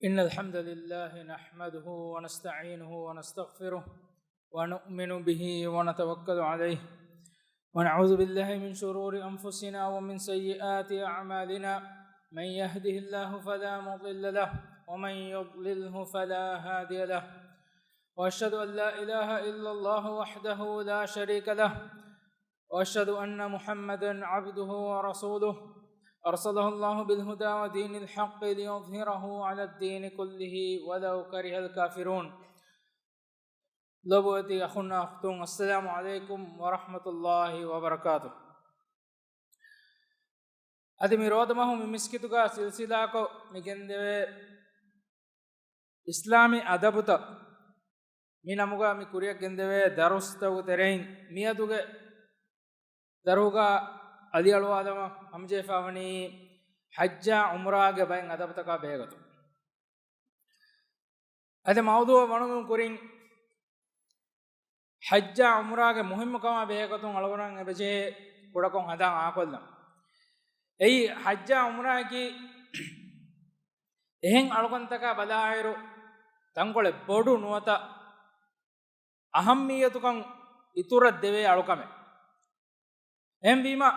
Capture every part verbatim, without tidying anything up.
إن الحمد لله نحمده ونستعينه ونستغفره ونؤمن به ونتوكل عليه ونعوذ بالله من شرور أنفسنا ومن سيئات أعمالنا. من يهده الله فلا مضل له ومن يضلله فلا هادي له. وأشهد أن لا إله إلا الله وحده لا شريك له. وأشهد أن محمدا عبده ورسوله. أرسله الله بالهدى ودين الحق ليظهره على الدين كله ولو كره الكافرون. ލޮބުވެތި އަޚުންނާ އުޚްތުން، އައްސަލާމު ޢަލައިކުމް ވަރަޙްމަތުﷲ ވަބަރަކާތުހު. އަދި މި ރޯދަމަހު މި މިސްކިތުގަ ސިލްސިލާކޮށް މި ގެންދެވޭ އިސްލާމީ އަދަބުތައް މި ނަމުގަ މި ކުރިއަށް ގެންދެވޭ ދަރުސްތަކުގެ ތެރެއިން މިއަދުގެ ދަރުހުގަ އަލިއަޅުވާލަމާ ހަމަޖެހިފަވަނީ ޙައްޖާ ޢުމްރާގެ ބައެއް އަދަބުތަކާ ބެހޭގޮތުން. އަދި މައުޟޫޢަށް ވަނުމުން ކުރިން ޙައްޖާ ޢުމްރާގެ މުހިއްމުކަމާ ބެހޭގޮތުން އަޅުގަނޑުމެން އެބަޖެހޭ ކުޑަކޮށް ހަނދާން އާކޮށްލަން. އެއީ ޙައްޖާ ޢުމްރާއަކީ އެހެން އަޅުކަންތަކާ ބަލާއިރު ތަންކޮޅެއް ބޮޑު ނުވަތަ އަހައްމިއްޔަތުކަން އިތުރަށް ދެވޭ އަޅުކަމެއް. އެހެންވީމަ،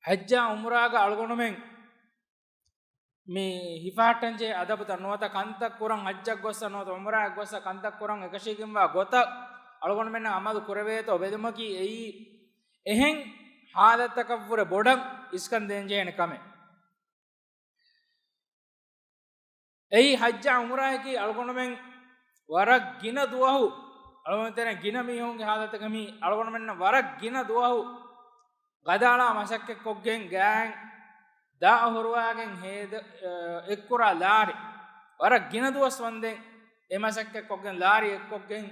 ޙައްޖާ ޢުމްރާގަ އަޅުގަނޑުމެން މި ހިފަހައްޓަންޖެހޭ އަދަބުތައް ނުވަތަ ކަންތައް ކުރަން، ޙައްޖަށް ގޮއްސަ ނުވަތަ ޢުމްރާއަށް ގޮއްސަ ކަންތައް ކުރަން އެކަށީގެންވާ ގޮތަށް އަޅުގަނޑުމެންނަށް ޢަމަލު ކުރެވޭތޯ ބެލުމަކީ އެއީ އެހެން ޙާލަތްތަކަށްވުރެ ބޮޑަށް އިސްކަން ދޭންޖެހޭނެ ކަމެއް. އެއީ ޙައްޖާ ޢުމްރާއަކީ އަޅުގަނޑުމެން ވަރަށް ގިނަ ދުވަހު، އަޅުގަނޑު ތެރެ ގިނަ މީހުންގެ ޙާލަތަކަށް މީ އަޅުގަނޑުމެންނަށް ވަރަށް ގިނަ ދުވަހު ގަދައަޅާ މަސައްކަތްކޮށްގެން ގާތް ދާ ހުރުވާގެން ހޭދަ، އެއްކުރާ ލާރި ވަރަށް ގިނަ ދުވަސް ވަންދެން އެ މަސައްކަތްކޮށްގެން ލާރި އެއްކޮށްގެން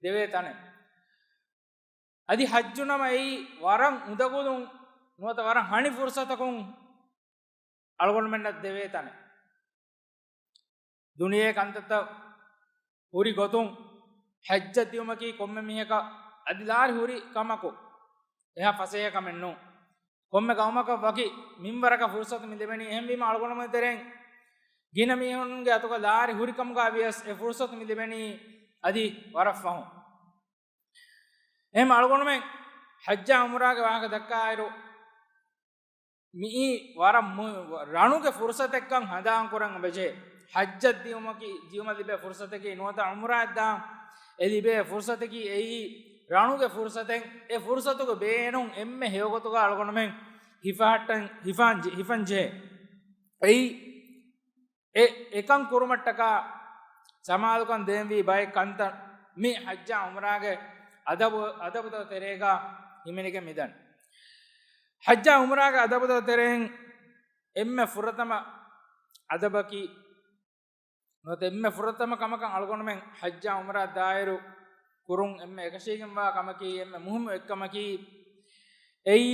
ދެވޭ ތަނެއް. އަދި ޙައްޖު ނަމަ އެއީ ވަރަށް އުނދަގުލުން ނުވަތަ ވަރަށް ހަނި ފުރުޞަތަކުން އަޅުގަނޑުމެންނަށް ދެވޭ ތަނެއް. ދުނިޔޭ ކަންތައްތައް ހުރި ގޮތުން ޙައްޖަށް ދިޔުމަކީ ކޮންމެ މީހަކަށް އަދި ލާރި ހުރި ކަމަކު އެހާ ފަސޭހަ ކަމެއް ނޫން. ކޮންމެ ގައުމަކަށް ވަކި މިންވަރަކަށް ފުރުޞަތު މި ލިބެނީ. އެހެންވީމަ އަޅުގަނޑުމެން ތެރެއިން ގިނަ މީހުންގެ އަތުގަ ލާރި ހުރި ކަމުގަ ވިޔަސް އެ ފުރުޞަތު މި ލިބެނީ އަދި ވަރަށް ފަހުން. އެހެން އަޅުގަނޑުމެން ޙައްޖާ ޢުމްރާގެ ވާހަކަ ދައްކާއިރު، މިއީ ވަރަށް މު-، ރަނުގެ ފުރުޞަތެއްކަން ހަނދާން ކުރަން އެބަޖެހޭ. ޙައްޖަށް ދިޔުމަކީ، ދިޔުމަށް ލިބޭ ފުރުޞަތަކީ ނުވަތަ ޢުމްރާއަށް ދާން އެ ލިބޭ ފުރުޞަތަކީ އެއީ ރަނުގެ ފުރުޞަތެއް. އެ ފުރުޞަތުގެ ބޭނުން އެންމެ ހެޔޮގޮތުގަ އަޅުގަނޑުމެން ހިފަހައްޓަން، ހިފަން ޖެ-، ހިފަން ޖެހޭ. އެއީ އެ އެކަން ކުރުމަށްޓަކާ ސަމާލުކަން ދޭންވީ ބައެއް ކަންތައް މި ޙައްޖާ ޢުމްރާގެ އަދަބު، އަދަބުތައް ތެރޭގަ ހިމެނިގެން މިދަނީ. ޙައްޖާ ޢުމްރާގެ އަދަބުތައް ތެރެއިން އެންމެ ފުރަތަމަ އަދަބަކީ، ނުވަތަ އެންމެ ފުރަތަމަ ކަމަކަށް އަޅުގަނޑުމެން ޙައްޖާ ޢުމްރާ ދާއިރު ކުރުން އެންމެ އެކަށީގެންވާ ކަމަކީ، އެންމެ މުހިއްމު އެއްކަމަކީ، އެއީ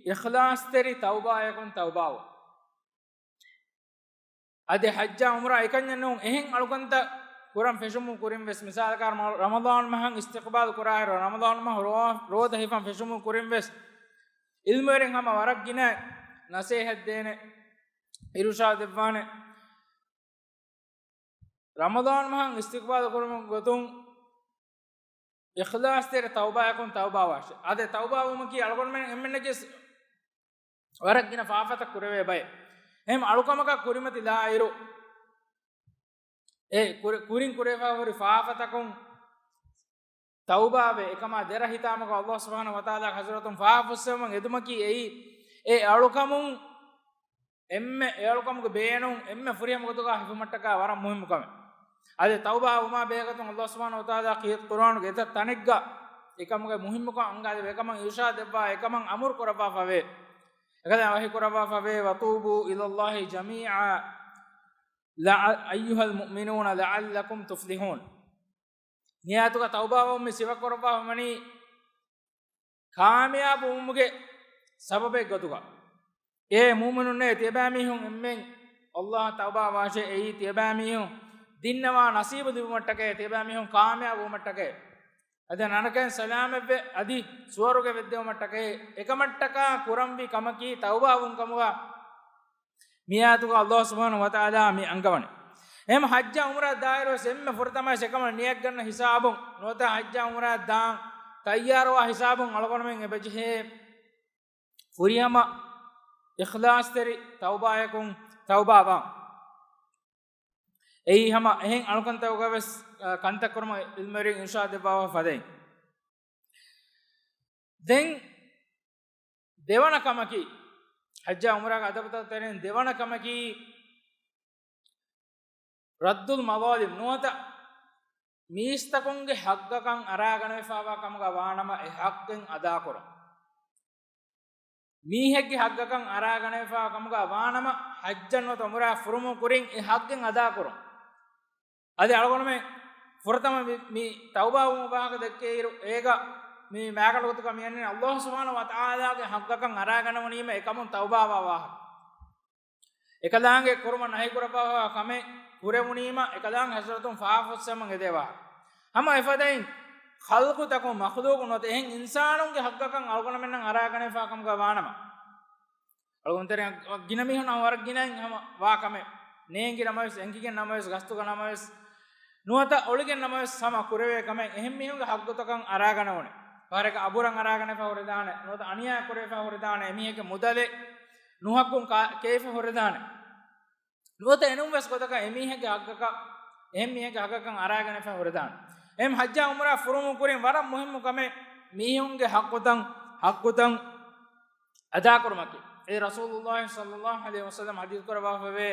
އިޚްލާޞްތެރި ތައުބާޔަކުން ތައުބާވުން. އަދި ޙައްޖާ ޢުމްރާ އެކަންޏެއް ނޫން، އެހެން އަޅުކަންތައް ކުރަން ފެށުމުން ކުރިން ވެސް، މިސާލަކަށް ރަމަ-، ރަމަޟާން މަހަށް އިސްތިޤްބާލު ކުރާއިރު، ރަމަޟާން މަހު ރޯ-، ރޯދަ ހިފަން ފެށުމުން ކުރިން ވެސް، ޢިލްމުވެރިން ހަމަ ވަރަށް ގިނަ ނަޞޭޙަތް ދޭނެ، އިރުޝާދު ދެއްވާނެ. ރަމަޟާން މަހަށް އިސްތިޤްބާލު ކުރުމުގެ ގޮތުން އިޚްލާޞްތެރި ތައުބާޔަކުން ތައުބާވާށޭ. އާދެ، ތައުބާވުމަކީ އަޅުގަނޑުމެން އެންމެންނަކީ ވަރަށް ގިނަ ފާފަތައް ކުރެވޭ ބައެއް. އެހެން އަޅުކަމަކަށް ކުރިމަތި ލާއިރު، އެ ކުރި-، ކުރިން ކުރެވިފަ ހުރި ފާފަތަކުން ތައުބާވެ، އެކަމާ ދެރަ ހިތާމަކޮށް ﷲ ސުބްޙާނަހޫ ވަތަޢާލާ ޙަޟްރަތުން ފާފަ ފުއްސެވުމަށް އެދުމަކީ އެއީ، އެ އަޅުކަމުން އެންމެ، އެ އަޅުކަމުގެ ބޭނުން އެންމެ ފުރިހަމަ ގޮތުގަ ހިފުމަށްޓަކާ ވަރަށް މުހިއްމު ކަމެއް. އަދި ތައުބާ ވުމާ ބެހޭގޮތުން ﷲ ސުބްޙާނަހޫ ވަތަޢާލާ ކީރިތި ޤުރްއާނުގެ އެތައް ތަނެއްގަ އެކަމުގެ މުހިއްމުކަން އަންގާދެއްވި، އެކަމަށް އިރުޝާދު ދެއްވާ، އެކަމަށް އަމުރު ކުރައްވާފަވޭ. އެކަލާ ވަޙީ ކުރައްވާފަވޭ، "وتوبوا إلى الله جميعا لع-، أيها المؤمنون لعلكم تفلحون." ނިޔާތުގަ ތައުބާވަމުން މި ސިފަ ކުރައްވާފަވަނީ ކާމިޔާބު ވުމުގެ ސަބަބެއް ގޮތުގަ. އޭ މުއުމިނުންނޭ، ތިޔަބައިމީހުން އެންމެން ﷲ އަށް ތައުބާވާށޭ، އެއީ ތިޔަބައިމީހުން ދިންނަވާ ނަސީބު ލިބުމަށްޓަކައި، ތިޔަބައިމީހުން ކާމިޔާބު ވުމަށްޓަކައި. އަދި ނަރަކައިން ސަލާމަތްވެ، އަދި ސުވަރުގެ ވެއްދެވުމަށްޓަކައި، އެކަމަށްޓަކާ ކުރަންވީ ކަމަކީ ތައުބާވުން ކަމުގަ. މި އާޔަތުގަ ﷲ ސުބްޙާނަހޫ ވަތަޢާލާ މި އަންގަވަނީ. އެހެން ޙައްޖާ ޢުމްރާ ދާއިރުވެސް އެންމެ ފުރަތަމަ އެކަމަށް ނިޔަތްގަންނަ ހިސާބުން ނުވަތަ ޙައްޖާ ޢުމްރާ ދާން ތައްޔާރުވާ ހިސާބުން އަޅުގަނޑުމެން އެބަޖެހޭ ފުރިހަމަ އިޚްލާޞްތެރި ތައުބާޔަކުން ތައުބާވާން. އެއީ ހަމަ އެހެން އަޅުކަންތަކުގަ ވެސް، އަ، ކަންތައް ކުރުމަށް ޢިލްމުވެރިން އިރުޝާދު ދެއްވާފަ ފަދައިން. ދެން ދެވަނަ ކަމަކީ، ޙައްޖާ ޢުމްރާގެ އަދަބުތައްތެރެއިން ދެވަނަ ކަމަކީ، ރައްދުލް މަޒާލިމް ނުވަތަ މީސްތަކުންގެ ޙައްޤަކަށް އަރާގަނެފާވާ ކަމުގަ ވާނަމަ އެ ޙައްޤެއް އަދާކުރުން. މީހެއްގެ ޙައްޤަކަށް އަރާގަނެފާ ކަމުގަ ވާނަމަ ޙައްޖަށް ނުވަތަ ޢުމްރާ ފުރުމުން ކުރިން އެ ޙައްޤެއް އަދާކުރުން. އަދި އަޅުގަނޑުމެން ފުރަތަމަ މި، މި ތައުބާވުމުގެ ވާހަކަ ދެއްކޭއިރު، އޭގަ މި މާގަނޑު ގޮތުގަ މި އަންނަނީ ﷲ ސުބްޙާނަހޫ ވަތަޢާލާގެ ޙައްޤަކަށް އަރާގަނެވުނީމަ އެކަމުން ތައުބާވާ ވާހަކަ. އެކަލާނގެ ކުރުމަށް ނަހީ ކުރައްވާފައިވާ ކަމެއް ކުރެވުނީމަ، އެކަލާނގެ ޙަޟްރަތުން ފާފަ ފުއްސެވުމަށް އެދޭ ވާހަކަ. ހަމަ އެފަދައިން ޚަލްޤުތަކުން، މަޚްލޫޤުން ނުވަތަ އެހެން އިންސާނުންގެ ޙައްޤަކަށް އަޅުގަނޑުމެންނަށް އަރާގަނެފާ ކަމުގަ ވާނަމަ، އަޅުގަނޑު ތެރެއިން ގިނަ މީހުންނަށް ވަރަށް ގިނައިން ހަމަ ވާ ކަމެއް، ނޭނގި ނަމަވެސް، އެނގިގެން ނަމަވެސް، ގަސްތުގަ ނަމަވެސް، ނުވަތަ އޮޅިގެން ނަމަވެސް ހަމަ ކުރެވޭ ކަމެއް އެހެން މީހުންގެ ޙައްޤުތަކަށް އަރާގަނެވުނެ. ފަހަރަކަށް އަބުރަށް އަރާގަނެފަ ހުރެދާނެ، ނުވަތަ އަނިޔާ ކުރެވިފަ ހުރެދާނެ، އެމީހެއްގެ މުދަލެއް ނުހައްގުން ކާ-، ކެއިފަ ހުރެދާނެ. ނުވަތަ އެނޫން ވެސް ގޮތަކަށް އެމީހެއްގެ ޙައްޤަކަށް، އެހެން މީހެއްގެ ޙައްޤަކަށް އަރާގަނެފަ ހުރެދާނެ. އެހެން ޙައްޖާ ޢުމްރާ ފުރުމުން ކުރިން ވަރަށް މުހިއްމު ކަމެއް މީހުންގެ ޙައްޤުތައް، ޙައްޤުތައް އަދާކުރުމަކީ. އެ ރަސޫލުﷲ ޞައްލަﷲ ޢަލައިހި ވަސައްލަމަ ޙަދީޘް ކުރައްވާފަވޭ،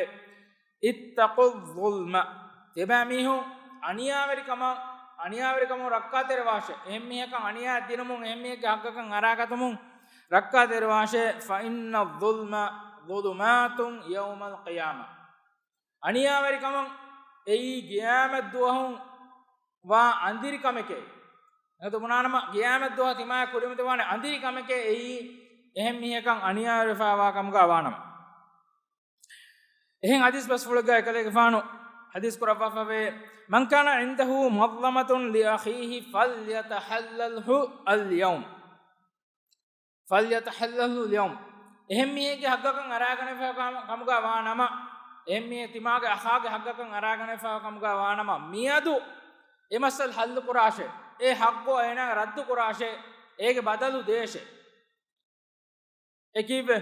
اتقوا الظلم. ތިބާ މީހުން އަނިޔާވެރިކަމަށް، އަނިޔާވެރިކަމުން ރައްކާތެރިވާށޭ. އެހެން މީހަކަށް އަނިޔާ ދިނުމުން، އެހެން މީހެއްގެ ޙައްޤަކަށް އަރާގަތުމުން ރައްކާތެރިވާށޭ. فإن الظلم ظلمات يوم القيامة. އަނިޔާވެރިކަމަށް އެއީ ޤިޔާމަތް ދުވަހު ވާ އަނދިރި ކަމެކޭ. އެހެން ބުނާނަމަ، ޤިޔާމަތް ދުވަހަށް ތިމާއަށް ކުރިމަތިވާނެ އަނދިރި ކަމެކޭ އެއީ، އެހެން މީހަކަށް އަނިޔާވެފައިވާ ކަމުގަ ވާނަމަ. އެހެން ޙަދީޘް ބަސްފުޅެއްގަ އެކަލޭގެފާނު ޙަދީޘް ކުރައްވާފަވޭ، من كان عنده مظلمة لأخيه فليتحلله اليوم. فليتحلله اليوم. އެހެން މީހެއްގެ ޙައްޤަކަށް އަރާގަނެފަ ކަމުގަ ވާނަމަ، އެހެން މީހެއް ތިމާގެ އަޚާގެ ޙައްޤަކަށް އަރާގަނެފަ ކަމުގަ ވާނަމަ، މިއަދު އެ މައްސަލަ ޙައްލު ކުރާށޭ، އެ ޙައްޤު އޭނާ ރައްދު ކުރާށޭ، އޭގެ ބަދަލު ދޭށޭ. އެ ކީއްވެ؟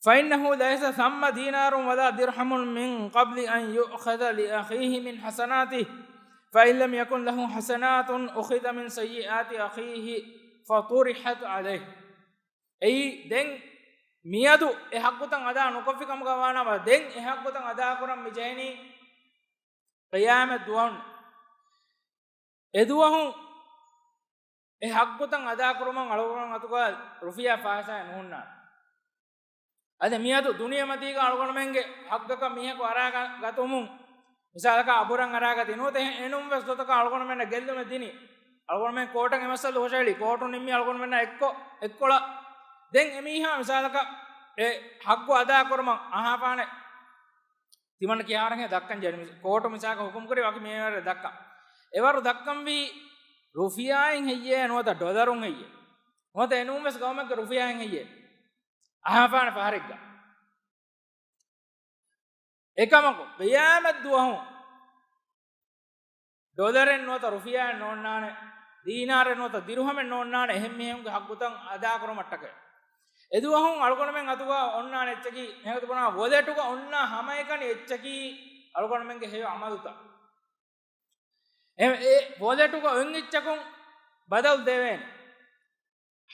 فإنه ليس ثم دينار ولا درهم من قبل أن يؤخذ لأخيه من حسناته، فإن لم يكن له حسنات أخذ من سيئات أخيه فطرحت عليه. އެއީ ދެން މިއަދު އެ ޙައްޤުތައް އަދާ ނުކޮށްފި ކަމުގަ ވާނަމަ، ދެން އެ ޙައްޤުތައް އަދާކުރަން މި ޖެހެނީ ޤިޔާމަތް ދުވަހުން. އެ ދުވަހު އެ ޙައްޤުތައް އަދާކުރުމަށް އަޅުގަނޑު އަތުގަ ރުފިޔާ ފައިސާއެއް ނުހުންނާނެ. އަދި މިއަދު ދުނިޔެމަތީގަ އަޅުގަނޑުމެންގެ ޙައްޤަކަށް މީހަކު އަރާ ގަ-، ގަތުމުން، މިސާލަކަށް އަބުރަށް އަރާގަތީ ނުވަތަ އެ-، އެނޫން ވެސް ގޮތަކަށް އަޅުގަނޑުމެންނަށް ގެއްލުމެއް ދިނީ. އަޅުގަނޑުމެން ކޯޓަށް އެ މައްސަލަ ހުށަހެޅި، ކޯޓުން ނިންމި އަޅުގަނޑުމެންނާ އެއްކޮ-، އެއްކޮޅަށް. ދެން އެ މީހާ މިސާލަކަށް އެ ޙައްޤު އަދާކުރުމަށް އަހާފާނެ. ތިމަންނަ ކިހާރަކޭ ދައްކަން ޖެހޭ. ކޯޓު މިސާލަކަށް ޙުކުމް ކުރި ވަކި މިންވަރެއް ދައްކަން. އެވަރު ދައްކަންވީ ރުފިޔާއިން ހެއްޔޭ ނުވަތަ ޑޮލަރުން ހެއްޔޭ؟ ނުވަތަ އެނޫން ވެސް ގައުމެއްގެ ރުފިޔާއިން ހެއްޔޭ؟ އަހާފާނެ ފަހަރެއްގަ. އެކަމަކު، ޤިޔާމަތް ދުވަހު ޑޮލަރެއް ނުވަތަ ރުފިޔާއެއް ނޯންނާނެ، ދީނާރެއް ނުވަތަ ދިރުހަމެއް ނޯންނާނެ، އެހެން މީހުންގެ ޙައްޤުތައް އަދާކުރުމަށްޓަކައި. އެދުވަހުން އަޅުގަނޑުމެން އަތުގަ އޮންނާނެ އެއްޗަކީ، ހެނގަތު ބުނާ ވޮލެޓުގަ އޮންނާ ހަމައެކަނި އެއްޗަކީ އަޅުގަނޑުމެންގެ ހެޔޮ ޢަމަލުތައް. އެ، އެ ވޮލެޓުގަ އޮތް އެއްޗަކުން ބަދަލު ދެވޭނެ.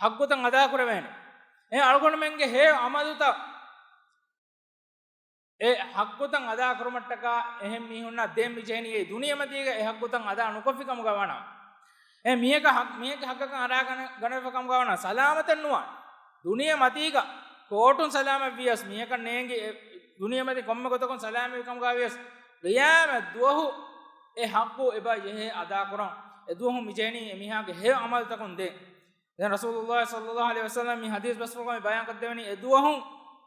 ޙައްޤުތައް އަދާކުރެވޭނެ. އެ އަޅުގަނޑުމެންގެ ހެޔޮ ޢަމަލުތައް އެ ޙައްޤުތައް އަދާކުރުމަށްޓަކާ އެހެން މީހުންނަށް ދޭން މި ޖެހެނީ އެ ދުނިޔެމަތީގަ އެ ޙައްޤުތައް އަދާ ނުކޮށްފި ކަމުގަ ވާނަމަ. އެ މީހަކަށް ޙައް-، މީހެއްގެ ޙައްޤަކަށް އަރާ ގަނެ-، ގަނެފަ ކަމުގަ ވާނަމަ ސަލާމަތެއް ނުވާނެ. ދުނިޔެމަތީގަ ކޯޓުން ސަލާމަތް ވިޔަސް، މީހަކަށް ނޭނގި އެ ދުނިޔެމަތީ ކޮންމެ ގޮތަކުން ސަލާމަތްވި ކަމުގަ ވިޔަސް، ޤިޔާމަތް ދުވަހު އެ ޙައްޤު އެބަ ޖެހޭ އަދާކުރަން. އެ ދުވަހު މި ޖެހެނީ އެ މީހާގެ ހެޔޮ ޢަމަލުތަކުން ދޭން. ދެން ރަސޫލުﷲ ޞައްލަﷲ ޢަލައިހި ވަސައްލަމަ މި ޙަދީޘް ބަސްފުޅުގައި ބަޔާންކޮށްދެވެނީ، އެ ދުވަހު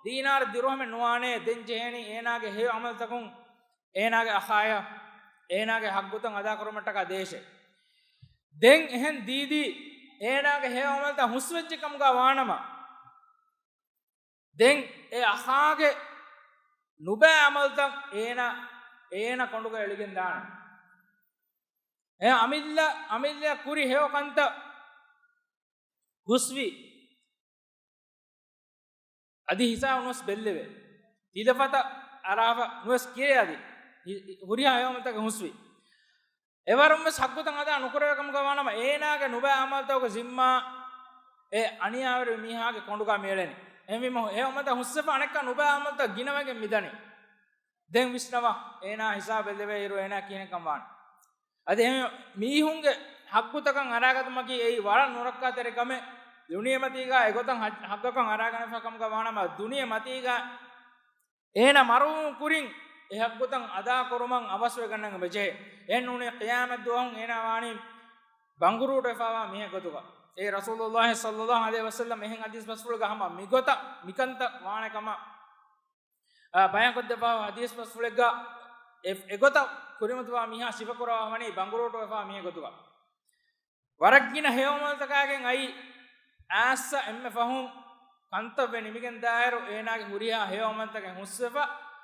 ދީނާރު ދިރުހަމެއް ނުވާނޭ، ދެން ޖެހޭނީ އޭނާގެ ހެޔޮ ޢަމަލުތަކުން އޭނާގެ އަޚާޔަށް، އޭނާގެ ޙައްޤުތައް އަދާކުރުމަށްޓަކާ ދޭށޭ. ދެން އެހެން ދީދީ އޭނާގެ ހެޔޮ ޢަމަލުތައް ހުސްވެއްޖެ ކަމުގަ ވާނަމަ، ދެން އެ އަޚާގެ ނުބައި އަމަލުތައް އޭނަ، އޭނަ ކޮނޑުގަ އެޅިގެން ދާނެ. އެ އަމިއްލަ، އަމިއްލަ ކުރި ހެޔޮ ކަންތައް ހުސްވި. އަދި ހިސާބު ނުވެސް ބެއްލެވޭ. ތިލަފަތަށް އަރާފަ ނުވެސް ކިޔޭ އަދި. ހި-، ހުރިހާ ހެޔޮ އަމަލުތަކެއް ހުސްވި. އެވަރުން ވެސް ޙައްޤުތައް އަދާ ނުކުރެވޭ ކަމުގަ ވާނަމަ، އޭނާގެ ނުބައި އަމަލުތަކުގެ ޒިންމާ އެ އަނިޔާވެރި މީހާގެ ކޮނޑުގަ މިއެޅެނީ. އެހެންވީމަ ހެޔޮ އަމަލުތައް ހުސްވެފަ އަނެއްކާ ނުބައި އަމަލުތައް ގިނަވެގެން މިދަނީ. ދެން ވިސްނަވާ، އޭނާ ހިސާބު ބެއްލެވޭ އިރު އޭނާ ކިހިނެއްކަން ވާނެ. އަދި އެހެން މީހުންގެ ޙައްޤުތަކަށް އަރާގަތުމަކީ އެއީ ވަރަށް ނުރައްކާތެރި ކަމެއް. ދުނިޔެމަތީގަ އެގޮތަށް ޙައް-، ޙައްޤަކަށް އަރާގަނެފަ ކަމުގަ ވާނަމަ، ދުނިޔެމަތީގަ އޭނާ މަރުވުމުން ކުރިން އެ ޙައްޤުތައް އަދާ ކުރުމަށް އަވަސްވެގަންނަން އެބަޖެހޭ. އެހެންނޫނީ ޤިޔާމަތް ދުވަހުން އޭނާ ވާނީ ބަނގުރޫޓުވެފަވާ މީހެއް ގޮތުގަ. އޭ ރަސޫލުﷲ ޞައްލަﷲ ޢަލައިހި ވަސައްލަމް އެހެން ޙަދީޘް ބަސްފުޅެއްގަ ހަމަ މިގޮތަށް މިކަންތައް ވާނެ ކަމަށް، އާ، ބަޔާންކޮށްދެއްވާ ޙަދީޘް ބަސްފުޅެއްގަ އެ-، އެގޮތަށް ކުރިމަތިވާ މީހާ ސިފަކުރަވާ ވަނީ ބަނގުރޫޓުވެފަވާ މީހެއް ގޮތުގަ. ވަރަށް ގިނަ ހެޔޮ އަމަލުތަކާގެން އައި އާއްސަ އެންމެ ފަހުން ކަންތައްވެ ނިމިގެން ދާއިރު، އޭނާގެ ހުރިހާ ހެޔޮ އަމަލުތަކެއް ހުސްވެފަ،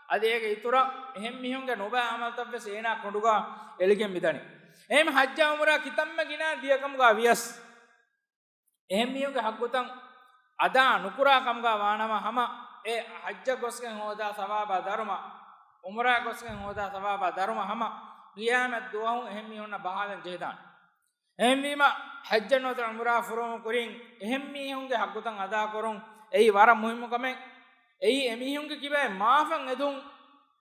އަދި އޭގެ އިތުރަށް އެހެން މީހުންގެ ނުބައި އަމަލުތައްވެސް އޭނާ ކޮނޑުގަ އެޅިގެން މިދަނީ. އެހެން ޙައްޖާ ޢުމްރާ ކިތަންމެ ގިނަ ދިޔަކަމުގަ ވިޔަސް، އެހެން މީހުންގެ ޙައްޤުތައް އަދާ ނުކުރާ ކަމުގަ ވާނަމަ، ހަމަ އެ ޙައްޖަށް ގޮސްގެން ހޯދާ ޘަވާބާ ދަރުމަ، ޢުމްރާ ގޮސްގެން ހޯދާ ޘަވާބާ ދަރުމަ ހަމަ ޤިޔާމަތް ދުވަހު އެހެން މީހުންނަށް ބަހާލަން ޖެހިދާނެ. އެހެންވީމަ، ޙައްޖަށް ނުވަތަ ޢުމްރާ ފުރުވުމު ކުރިން އެހެން މީހުންގެ ޙައްޤުތައް އަދާކުރުން އެއީ ވަރަށް މުހިއްމު ކަމެއް. އެއީ އެމީހުންގެ ކިބައިން މާފަށް އެދުން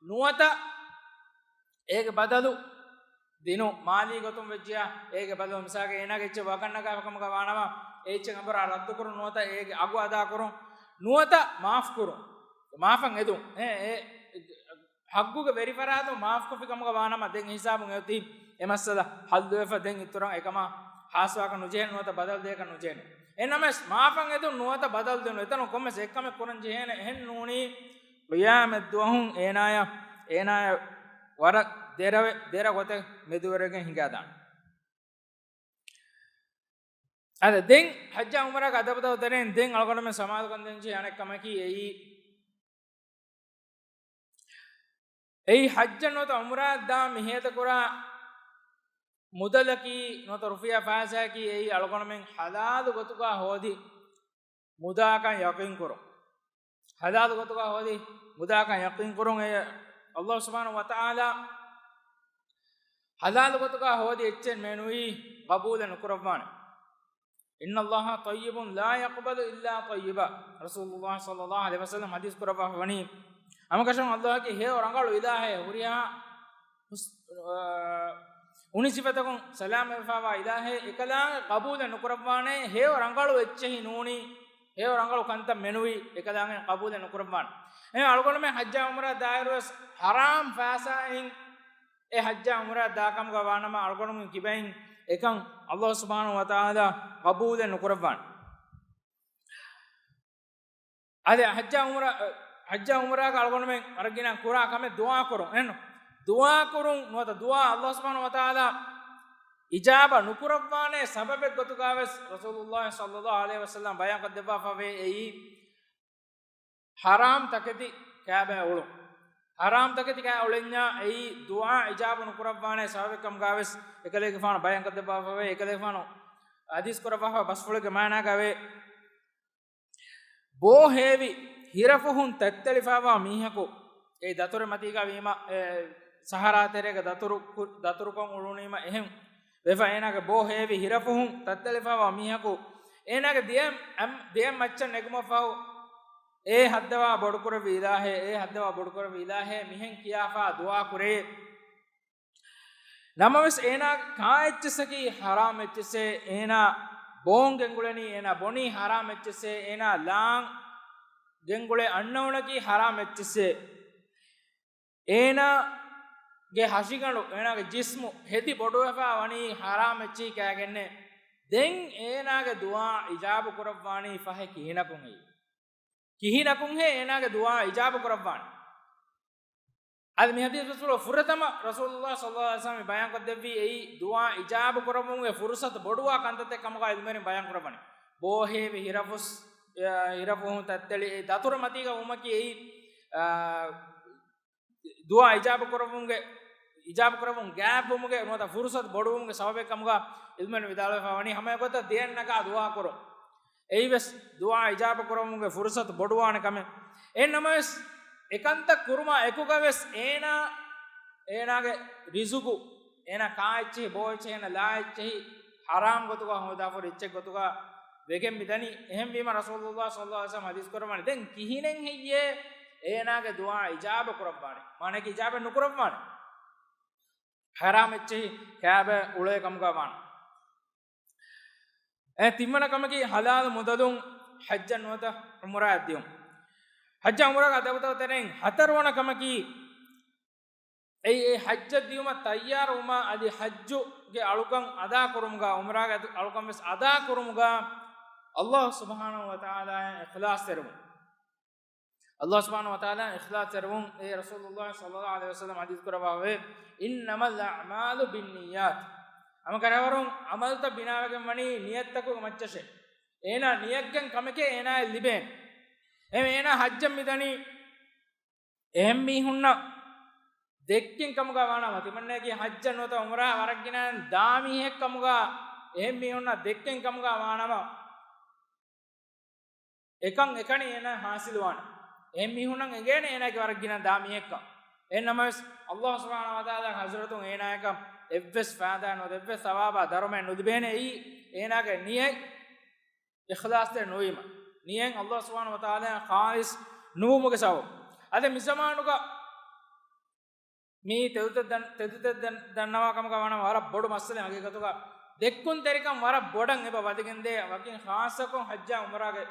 ނުވަތަ އޭގެ ބަދަލު ދިނުން. މާލީ ގޮތުން ވެއްޖިޔާ އޭގެ ބަދަލު، މިސާލަކަށް އޭނާގެ އެއްޗެއް ވަގަށް ނަގާފަ ކަމުގަ ވާނަމަ، އެ އެއްޗެއް އެނބުރާ ރައްދުކުރުން ނުވަތަ އޭގެ އަގު އަދާކުރުން ނުވަތަ މާފްކުރުން. މާފަށް އެދުން. އެ، އެ، ޙައްޤުގެ ވެރިފަރާތުން މާފްކޮށްފި ކަމުގަ ވާނަމަ، ދެން އެ ހިސާބުން އެއޮތީ އެ މައްސަލަ ޙައްލުވެފަ، ދެން އިތުރަށް އެކަމާ ހާސްވާކަށް ނުޖެހޭނެ ނުވަތަ ބަދަލު ދޭކަށް ނުޖެހޭނެ. އެހެންނަމަވެސް، މާފަށް އެދުން ނުވަތަ ބަދަލު ދިނުން، އެތަނުން ކޮންމެސް އެއްކަމެއް ކުރަން ޖެހޭނެ. އެހެން ނޫނީ، ޤިޔާމަތް ދުވަހުން އޭނާޔަށް، އޭނާޔަށް ވަރަށް ދެރަވެ-، ދެރަ ގޮތެއް މެދުވެރިވެގެން ހިނގާދާނެ. އަދި ދެން ޙައްޖާ ޢުމްރާގެ އަދަބުތައް ތެރެއިން ދެން އަޅުގަނޑުމެން ސަމާލުކަން ދޭންޖެހޭ އަނެއް ކަމަކީ އެއީ، އެއީ ޙައްޖަށް ނުވަތަ ޢުމްރާއަށް ދާ މި ހޭދަކުރާ މުދަލަކީ ނުވަތަ ރުފިޔާ ފައިސާއަކީ އެއީ އަޅުގަނޑުމެން ޙަލާލު ގޮތުގަ ހޯދި މުދާކަން ޔަޤީންކުރުން. ޙަލާލު ގޮތުގަ ހޯދި މުދާކަން ޔަޤީންކުރުން. އެ ﷲ ސުބްޙާނަހޫ ވަތަޢާލާ ޙަލާލު ގޮތުގަ ހޯދި އެއްޗެއް މެނުވީ ޤަބޫލެއް ނުކުރައްވާނެ. إن الله طيب لا يقبل إلا طيبا. ރަސޫލުﷲ ޞައްލަﷲ ޢަލައިހި ވަސައްލަމަ ޙަދީޘް ކުރައްވާފަ ވަނީ، ހަމަކަށަވަރުން ﷲ އަކީ ހެޔޮ ރަނގަޅު އިލާހެއް، ހުރިހާ ހުސް-، އާ، އުނި ސިފަތަކުން ސަލާމަތްވެފަވާ އިލާހެއް، އެކަލާނގެ ޤަބޫލެއް ނުކުރައްވާނެ. ހެޔޮ ރަނގަޅު އެއްޗެހި ނޫނީ، ހެޔޮ ރަނގަޅު ކަންތައް މެނުވީ، އެކަލާނގެ ޤަބޫލެއް ނުކުރައްވާނެ. އެހެން އަޅުގަނޑުމެން ޙައްޖާ ޢުމްރާ ދާއިރުވެސް ޙަރާމް ފައިސާއިން އެ ޙައްޖާ ޢުމްރާ ދާކަމުގަ ވާނަމަ، އަޅުގަނޑުމެން ކިބައިން އެކަން ﷲ ސުބްޙާނަހޫ ވަތަޢާލާ ޤަބޫލެއް ނުކުރައްވާނެ. އަދި ޙައްޖާ ޢުމްރާ، ޙައްޖާ ޢުމްރާގަ އަޅުގަނޑުމެން ވަރަށް ގިނަ ކުރާ ކަމެއް ދުޢާ ކުރުން. އެހެން ދުޢާ ކުރުން ނުވަތަ ދުޢާ ﷲ ސުބްޙާނަހޫ ވަތަޢާލާ އިޖާބަ ނުކުރައްވާނޭ ސަބަބެއް ގޮތުގަވެސް ރަސޫލުﷲ ޞައްލަﷲ ޢަލައިހި ވަސައްލަމަ ބަޔާންކޮށްދެއްވާފަވޭ. އެއީ ޙަރާމް ތަކެތި ކާބައި އުޅުން. ޙަރާމް ތަކެތި ކާ އުޅެންޏާ އެއީ ދުޢާ އިޖާބަ ނުކުރައްވާނޭ ސަބަބެއް ކަމުގަވެސް އެކަލޭގެފާނު ބަޔާންކޮށްދެއްވާފަވޭ. އެކަލޭގެފާނު ޙަދީޘް ކުރައްވާފަ ބަސްފުޅެއްގެ މާނާގަވޭ، ބޯ ހޭވި ހިރަފުހުން ތައްތެޅިފައިވާ މީހަކު، އެ ދަތުރެއް މަތީގަ ވީމަ، އެ ސަހަރާ ތެރޭގަ ދަތުރު ކު-، ދަތުރުކޮށް އުޅުނީމަ އެހެން ވެފަ، އޭނާގެ ބޯ ހޭވި ހިރަފުހުން ތައްތެޅިފައިވާ މީހަކު، އޭނާގެ ދިޔަ-، އަމް-، ދިޔަ މައްޗަށް ނެގުމަށްފަހު، އޭ ހައްދަވާ ބޮޑުކުރެއްވި އިލާހޭ، އޭ ހައްދަވާ ބޮޑުކުރެއްވި އިލާހޭ، މިހެން ކިޔާފާ ދުޢާ ކުރޭ. ނަމަވެސް އޭނާ ކާ އެއްޗެއްސަކީ ޙަރާމް އެއްޗެއްސޭ، އޭނާ ބޯން ގެންގުޅެނީ، އޭނާ ބޮނީ ޙަރާމް އެއްޗެއްސޭ، އޭނާ ލާން ގެންގުޅޭ އަންނައުނަކީ ޙަރާމް އެއްޗެއްސޭ، އޭނާގެ ހަށިގަނޑު، އޭނާގެ ޖިސްމު ހެދި ބޮޑުވެފާ ވަނީ ޙަރާމް އެއްޗެހި ކާގެންނޭ. ދެން އޭނާގެ ދުޢާ އިޖާބު ކުރައްވާނީ ފަހެ ކިހިނަކުން ހެއްޔޭ؟ ކިހިނަކުން ހެއްޔޭ އޭނާގެ ދުޢާ އިޖާބު ކުރައްވާނީ؟ އަދި މި ޙަދީޘް ބަސްފުޅު ފުރަތަމަ ރަސޫލުﷲ ޞައްލަﷲ ޢަލައިހި ވަސައްލަމަ ބަޔާންކޮށްދެއްވީ އެއީ ދުޢާ އިޖާބު ކުރައްވުމުގެ ފުރުޞަތު ބޮޑުވާ ކަންތައްތައް ކަމުގަ ޢިލްމުވެރިން ބަޔާން ކުރައްވަނީ. ބޯ ހޭވި ހިރަފުސް، އެ، ހިރަފުހުން ތައްތެޅި އެ ދަތުރު މަތީގަ ވުމަކީ އެއީ، އާ، ދުޢާ އިޖާބަ ކުރައްވުމުގެ، އިޖާބަ ކުރައްވުން ގާތްވުމުގެ ނުވަތަ ފުރުޞަތު ބޮޑުވުމުގެ ސަބަބެއް ކަމުގަ ޢިލްމުވެރިން ވިދާޅުވެފަ ވަނީ ހަމަ އެގޮތަށް ދެއަތް ނަގާ ދުޢާ ކުރުން. އެއީވެސް ދުޢާ އިޖާބަ ކުރައްވުމުގެ ފުރުޞަތު ބޮޑުވާނެ ކަމެއް. އެހެން ނަމަވެސް އެކަންތައް ކުރުމާ އެކުގަވެސް އޭނާ، އޭނާގެ ރިޒުގު، އޭނާ ކާ އެއްޗެހި، ބޯ އެއްޗެހި، އޭނާ ލާ އެއްޗެހި، ޙަރާމް ގޮތުގަ ހޯދާފަ ހުރި އެއްޗެއް ގޮތުގަ ވެގެން މިދަނީ. އެހެންވީމަ ރަސޫލުﷲ ޞައްލަﷲ ޢަލައިހި ވަސައްލަމަ ޙަދީޘް ކުރައްވާނެ، ދެން ކިހިނެއް ހެއްޔޭ އޭނާގެ ދުޢާ އިޖާބަ ކުރައްވާނެ؟ މާނައަކީ އިޖާބަ ނުކުރައްވާނެ. ޙަރާމް އެއްޗެހި ކާބަ އުޅޭ ކަމުގަ ވާނެ. އެ ތިންވަނަ ކަމަކީ ޙަލާލު މުދަލުން ޙައްޖަށް ނުވަތަ ޢުމްރާއަށް ދިޔުން. ޙައްޖާ ޢުމްރާގެ އަދަބުތައް ތެރެއިން ހަތަރުވަނަ ކަމަކީ، އެއީ އެ ޙައްޖަށް ދިޔުމަށް ތައްޔާރުވުމާ އަދި ޙައްޖުގެ އަޅުކަން އަދާކުރުމުގަ، ޢުމްރާގެ އަދު-، އަޅުކަން ވެސް އަދާކުރުމުގަ، ﷲ ސުބްޙާނަހޫ ވަތަޢާލާއަށް އިޚްލާޞްތެރިވުން. ﷲ ސުބްޙާނަހޫ ވަތަޢާލާއަށް އިޚްލާޞްތެރިވުން، އެ ރަސޫލުﷲ ޞައްލަﷲ ޢަލައިހި ވަސައްލަމަ ޙަދީޘް ކުރައްވާފަވޭ، إنما الأعمال بالنيات. ހަމަކަށަވަރުން ޢަމަލުތައް ބިނާވެގެން ވަނީ ނިޔަތްތަކުގެ މައްޗަށޭ. އޭނާ ނިޔަތްގެން ކަމެކޭ އޭނާއަށް ލިބޭނެ. އެހެން އޭނާ ޙައްޖަށް މިދަނީ އެހެން މީހުންނަށް ދެއްކެން ކަމުގަ ވާނަމަ، ތިމަންނައަކީ ޙައްޖަށް ނުވަތަ ޢުމްރާއަށް ވަރަށް ގިނަ ދާ މީހެއް ކަމުގަ އެހެން މީހުންނަށް ދެއްކެން ކަމުގަ ވާނަމަ، އެކަން އެކަނި އޭނާ ޙާޞިލުވާނެ. އެހެން މީހުންނަށް އެނގޭނެ އޭނާގެ ވަރަށް ގިނަ ދާ މީހެއްކަން. އެހެން ނަމަވެސް، ﷲ ސުބްޙާނަހޫ ވަތަޢާލާގެ ޙަޟްރަތުން އޭނާއަކަށް އެއްވެސް ފައިދާ ނުވަތަ އެއްވެސް ޘަވާބާ ދަރުމައެއް ނުލިބޭނެ. އެއީ އޭނާގެ ނިޔަތް އިޚްލާޞްތެރި ނުވީމަ، ނިޔަތް ﷲ ސުބްޙާނަހޫ ވަތަޢާލާއަށް ޚާލިޞް ނުވުމުގެ ސަބަބު. އަދި މިޒަމާނުގަ މި ތެދުތައް ދަން-، ތެދުތައް ދަން-، ދަންނަވާ ކަމުގަ ވަނަ ވަރަށް ބޮޑު މައްސަލައެއް ހަގީގަތުގަ. ދެއްކުންތެރިކަން ވަރަށް ބޮޑަށް އެބަ ވަދެގެންދޭ، ވަކިން ޚާއްޞަކޮށް ޙައްޖާ ޢުމްރާގެ،